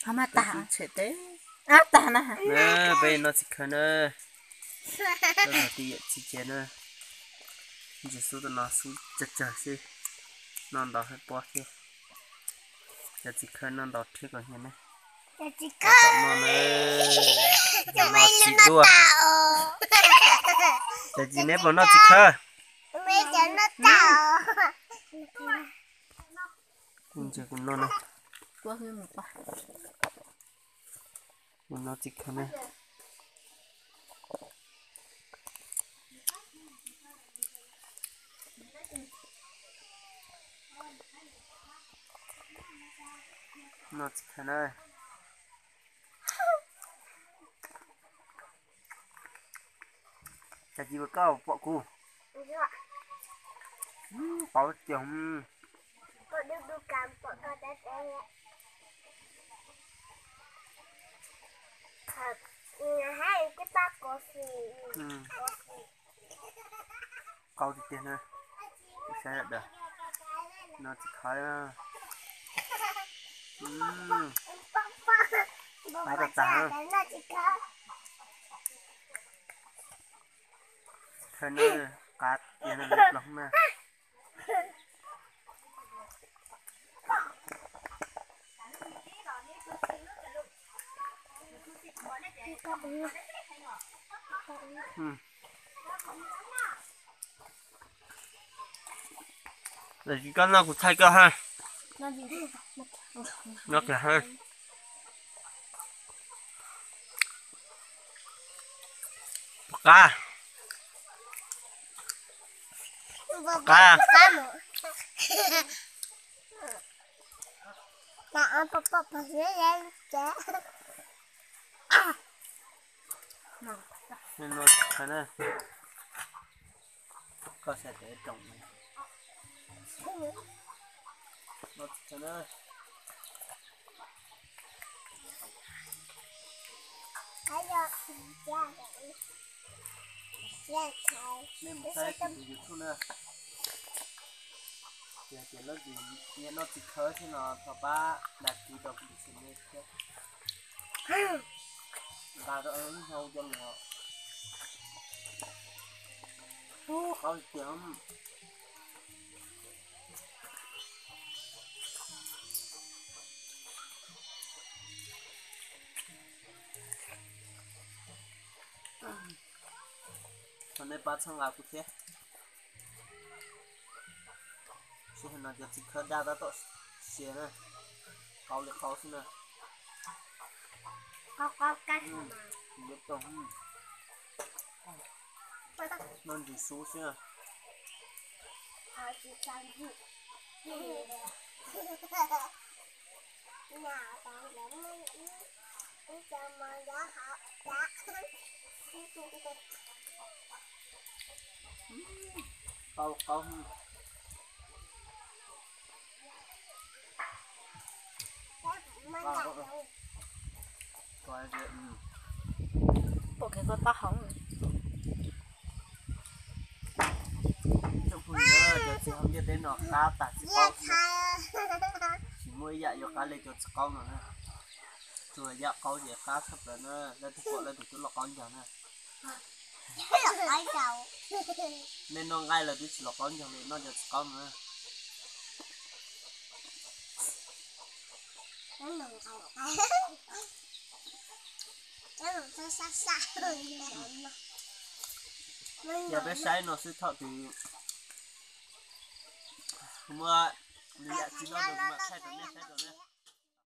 Ho mas tag. Tub tshem teb. Ab, tag na. Na, peb noj txiv khawv na. Tij yawm txiv ces na, ntsis xub tus no xub tsawg tsawg xwb, noj ntau hab pob thiab. Cov txiv khawv noj ntau thiab kom nyiam ne. Cov txiv khawv, noj txiv duaj. Cov txiv neb puas noj txiv khawv? Kuv noj na. Kuv noj txiv khawv na. Noj txiv khawv na. Cas tsis pom kuv? Qau tiag. Qau tiag tiag na. Saib sawv daws, noj txiv khawv. Qab tag tag. Khawv na, qab tiag na, plaub na. Koj noj kuv thaij koj ha. Noj kiag ha. Qab. Qab. Koj saib tes roos. Nej mus saib kuv tus YouTube na. Ces tias lub nyiam noj txiv khawv thiab no thov pab đăng ký rau kuv tus channel thiab. Nqa rau lub hau coj los. Ub, qau tiag. Thov nej pab txhawb nqa kuv thiab. Sij hawm no cov txiv khawv daj tab tom siav na, qau li qau xwb na. Noj ntsis xub xwb. Qau qau. Pom kev koj taub hau. Cov txiv hau ntiaj teb no qab tas txiv qaub xwb. Tsis muaj ib yam yuav qab li cov txiv qaub no na. Tsuas yam qaub ces qab tshaj plaws na, leej twg pom leej twg twb los qaub ncaug na. Nej noj nqaij lawm twb tsis los qaub ncaug li, noj cov txiv qaub no na. Yog peb saib no xwb thaum twg muaj lwm yam tsis noj nws mam thaij rau nej saib rau na.